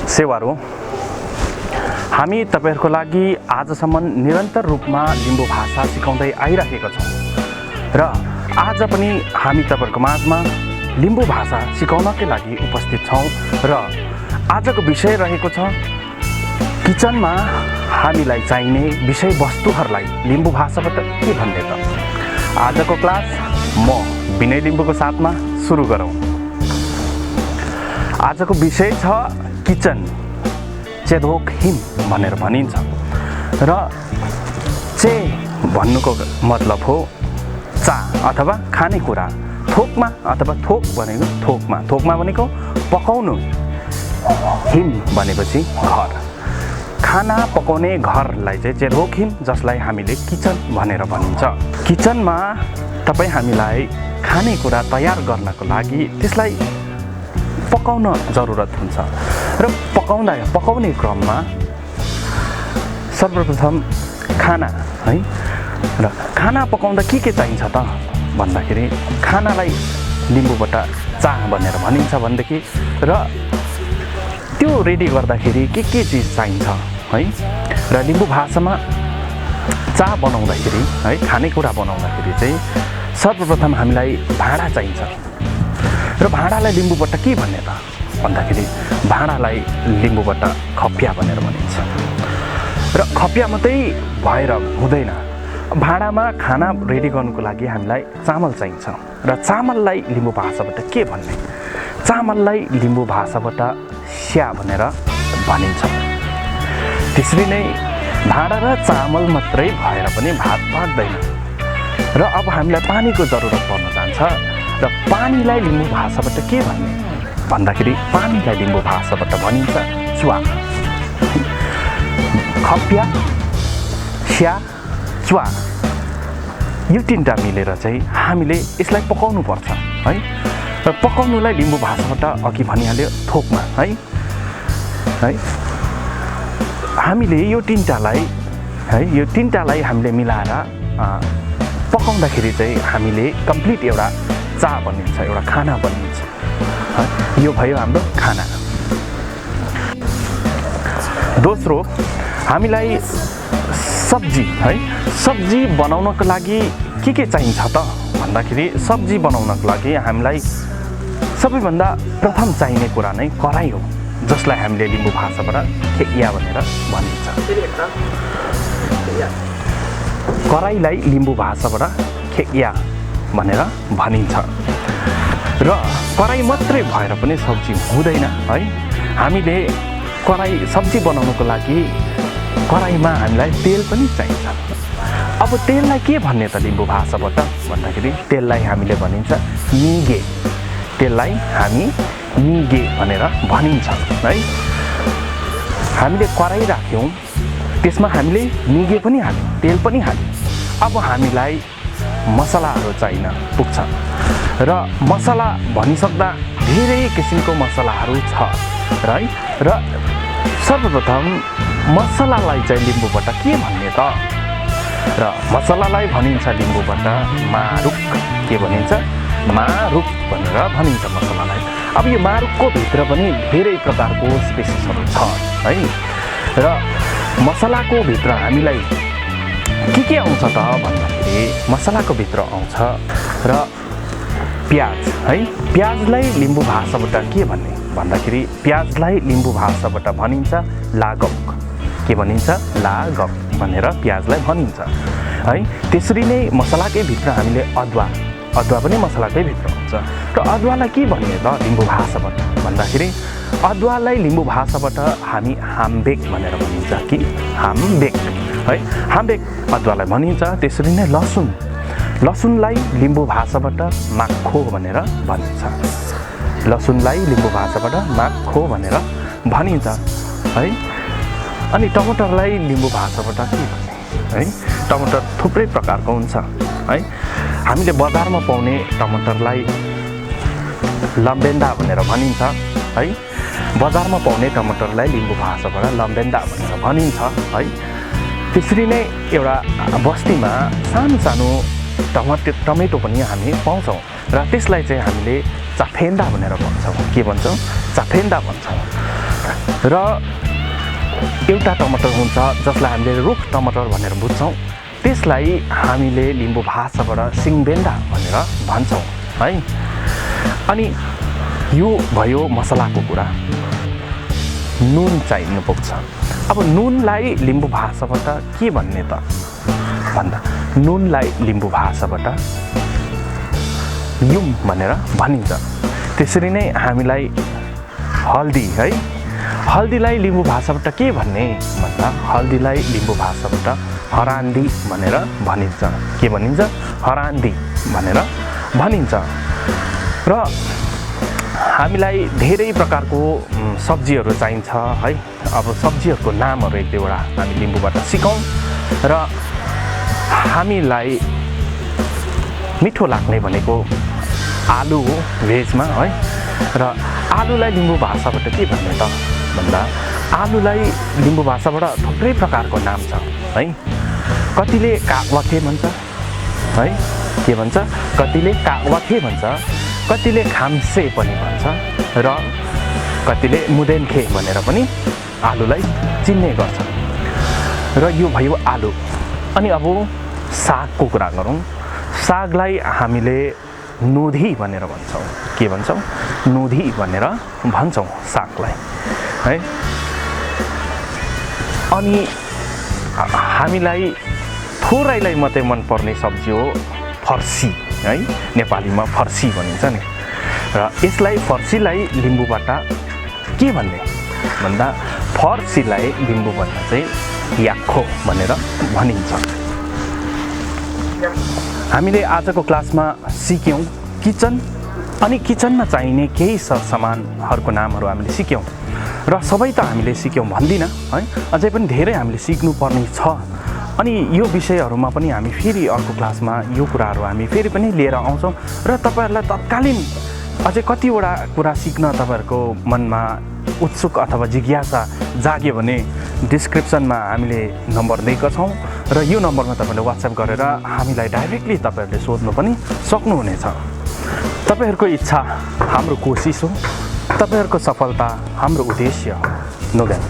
सेवारो हामी तपाईहरुको लागि आजसम्म निरन्तर रूपमा लिम्बू भाषा सिकाउँदै आइराखेका छौं र आज पनि हामी तपाईहरुको माझमा लिम्बू भाषा सिकाउनकै लागि उपस्थित छौं र आजको विषय रहेको छ किचनमा हामीलाई चाहिने विषयवस्तुहरुलाई लिम्बू भाषाबाट के भन्ने त। आजको क्लास म विनय लिम्बूको साथमा सुरु गरौं। आजको विषय छ किचन चेधोक हिम भनेर भनिन्छ र चे भन्नुको मतलब हो चा अथवा खानेकुरा, थोकमा अथवा थोक भनेको थोकमा भनेको पकाउनु, हिम भनेपछि घर, खाना पकाउने घरलाई चाहिँ चेधोक हिम जसलाई हामीले किचन भनेर भनिन्छ। किचनमा तपाई हामीलाई खानेकुरा तयार गर्नको लागि त्यसलाई पकाउन जरुरत हुन्छ र पकाउने क्रममा सर्वप्रथम खाना है र खाना पकाउँदा के चाहिन्छ त भन्दाखेरि खानालाई लिम्बूबाट चा भनेर भनिन्छ भनेदेखि र त्यो रेडी गर्दाखेरि के चीज चाहिन्छ है र लिम्बू भाषामा चा बनाउँदाखेरि है खानेकुरा बनाउँदाखेरि चाहिँ सर्वप्रथम हामीलाई भाँडा चाहिन्छ र भाँडालाई लिम्बूबाट के भन्ने त भन्दाखेरि भाँडालाई लिम्बूबाट खप्या भनेर भनिन्छ र खप्या मात्रै भएर हुँदैन। भाँडामा खाना रेडी गर्नुको लागि हामीलाई चामल चाहिन्छ र चामललाई लिम्बू भाषाबाट के भन्ने, चामललाई लिम्बू भाषाबाट स्या भनेर भनिन्छ। त्यसरी नै भाँडा र चामल मात्रै भएर पनि भात पाक्दैन र अब हामीलाई पानीको जरुरत पर्न जान्छ र पानीलाई लिम्बू भाषाबाट के भन्ने भन्दाखेरि पानीलाई लिम्बू भाषाबाट भनिन्छ च्वा। खप्या, स्या, च्वा यो तीनटा मिलेर चाहिँ हामीले यसलाई पकाउनु पर्छ है र पकाउनुलाई लिम्बू भाषाबाट अघि भनिहाल्यो थोकमा है हामीले यो तीनटालाई हामीले मिलाएर पकाउँदाखेरि चाहिँ हामीले कम्प्लिट एउटा चा बनिन्छ, एउटा खाना बनिन्छ। यो भयो हाम्रो खाना। दोस्रो हामीलाई सब्जी बनाउनको लागि के चाहिन्छ त भन्दाखेरि सब्जी बनाउनको लागि हामीलाई सबैभन्दा प्रथम चाहिने कुरा नै कराई हो जसलाई हामीले लिम्बू भाषाबाट खेया भनेर भनिन्छ। कराईलाई लिम्बू भाषाबाट खेया भनेर भनिन्छ र कराई मात्रै भएर पनि सब्जी हुँदैन है। हामीले सब्जी बनाउनको लागि कराईमा हामीलाई तेल पनि चाहिन्छ। अब तेललाई के भन्ने त लिम्बू भाषाबाट भन्दाखेरि तेललाई हामीले भनिन्छ निगे, तेललाई हामी निगे भनेर भनिन्छ है। हामीले कराई राख्यौं त्यसमा हामीले निगे पनि हाल्यौं, तेल पनि हाल्यौं। अब हामीलाई मसलाहरू चाहिन पुग्छ र मसला भनिसक्दा धेरै किसिमको मसलाहरू छ र सर्वप्रथम मसलालाई चाहिँ लिम्बूबाट के भन्ने त र मसलालाई भनिन्छ लिम्बूबाट मारुक। के भनिन्छ? मारुक भनेर भनिन्छ मसलालाई। अब यो मारुकको भित्र पनि धेरै प्रकारको स्पेसिसहरू छ है र मसलाको भित्र हामीलाई के आउँछ त भन्दाखेरि मसलाको भित्र आउँछ र प्याज है। प्याजलाई लिम्बू भाषाबाट के भन्ने भन्दाखेरि प्याजलाई लिम्बू भाषाबाट भनिन्छ लागक। के भनिन्छ? लागक भनेर प्याजलाई भनिन्छ है। त्यसरी नै मसलाकै भित्र हामीले अदुवा पनि मसलाकै भित्र हुन्छ र अदुवालाई के भन्ने त लिम्बू भाषाबाट भन्दाखेरि अदुवालाई लिम्बू भाषाबाट हामी हामबेक भनेर भनिन्छ कि हामबेक है। हामबेक अदुवालाई भनिन्छ। त्यसरी नै लसुनलाई लिम्बू भाषाबाट माक्खो भनेर भनिन्छ। लसुनलाई लिम्बू भाषाबाट माक्खो भनेर भनिन्छ है। अनि टमाटरलाई लिम्बू भाषाबाट के भन्ने है। टमाटर थुप्रै प्रकारको हुन्छ है। हामीले बजारमा पाउने टमाटरलाई लम्बेन्दा भनेर भनिन्छ है। बजारमा पाउने टमाटरलाई लिम्बू भाषाबाट लम्बेन्दा भनेर भनिन्छ है। त्यसरी नै एउटा बस्तीमा सानो टमेटो पनि हामी पाउँछौँ र त्यसलाई चाहिँ हामीले चाफेन्दा भनेर भन्छौँ। के भन्छौँ? चाफेन्दा भन्छौँ। र एउटा टमाटर हुन्छ जसलाई हामीले रुख टमाटर भनेर बुझ्छौँ, त्यसलाई हामीले लिम्बू भाषाबाट सिङबेन्डा भनेर भन्छौँ है। अनि यो भयो मसलाको कुरा। नुन चाहिनु पुग्छ। अब नुनलाई लिम्बू भाषाबाट के भन्ने त भन्दा नुनलाई लिम्बू भाषाबाट युम भनेर भनिन्छ। त्यसरी नै हामीलाई हल्दी है, हल्दीलाई लिम्बू भाषाबाट के भन्ने भन्दा हल्दीलाई लिम्बू भाषाबाट हरान्दी भनेर भनिन्छ। के भनिन्छ? हरान्दी भनेर भनिन्छ। र हामीलाई धेरै प्रकारको सब्जीहरू चाहिन्छ है। अब सब्जीहरूको नामहरू एक दुईवटा हामी लिम्बूबाट सिकौँ र हामीलाई मिठो लाग्ने भनेको आलु हो भेजमा है। र आलुलाई लिम्बू भाषाबाट के भन्ने त भन्दा आलुलाई लिम्बू भाषाबाट थुप्रै प्रकारको नाम छ है। कतिले कागवाखे भन्छ है, के भन्छ? कतिले कागवाखे भन्छ, कतिले खाम्से पनि भन्छ र कतिले मुदेनखे भनेर पनि आलुलाई चिन्ने गर्छ। र यो भयो आलु। अनि अब सागको कुरा गरौँ। सागलाई हामीले नुधी भनेर भन्छौँ। के भन्छौँ? नुधी भनेर भन्छौँ सागलाई है। अनि हामीलाई थोरैलाई मात्रै मनपर्ने सब्जी हो फर्सी है। नेपालीमा फर्सी भनिन्छ नि। र यसलाई फर्सीलाई लिम्बूबाट के भन्ने भन्दा फर्सीलाई लिम्बूबाट चाहिँ याक्खो भनेर भनिन्छ। हामीले आजको क्लासमा सिक्यौँ किचन अनि किचनमा चाहिने केही सरसामानहरूको नामहरू हामीले सिक्यौँ। र सबै त हामीले सिक्यौँ भन्दिनँ है, अझै पनि धेरै हामीले सिक्नुपर्ने छ। अनि यो विषयहरूमा पनि हामी फेरि अर्को क्लासमा यो कुराहरू हामी फेरि पनि लिएर आउँछौँ। र तपाईँहरूलाई तत्कालीन अझै कतिवटा कुरा सिक्न तपाईँहरूको मनमा उत्सुक अथवा जिज्ञासा जाग्यो भने डिस्क्रिप्सनमा हामीले नम्बर दिएका छौँ र यो नम्बरमा तपाईँले वाट्सएप गरेर हामीलाई डाइरेक्टली तपाईँहरूले सोध्नु पनि सक्नुहुनेछ। तपाईँहरूको इच्छा हाम्रो कोसिस हो, तपाईँहरूको सफलता हाम्रो उद्देश्य हो। नोगान।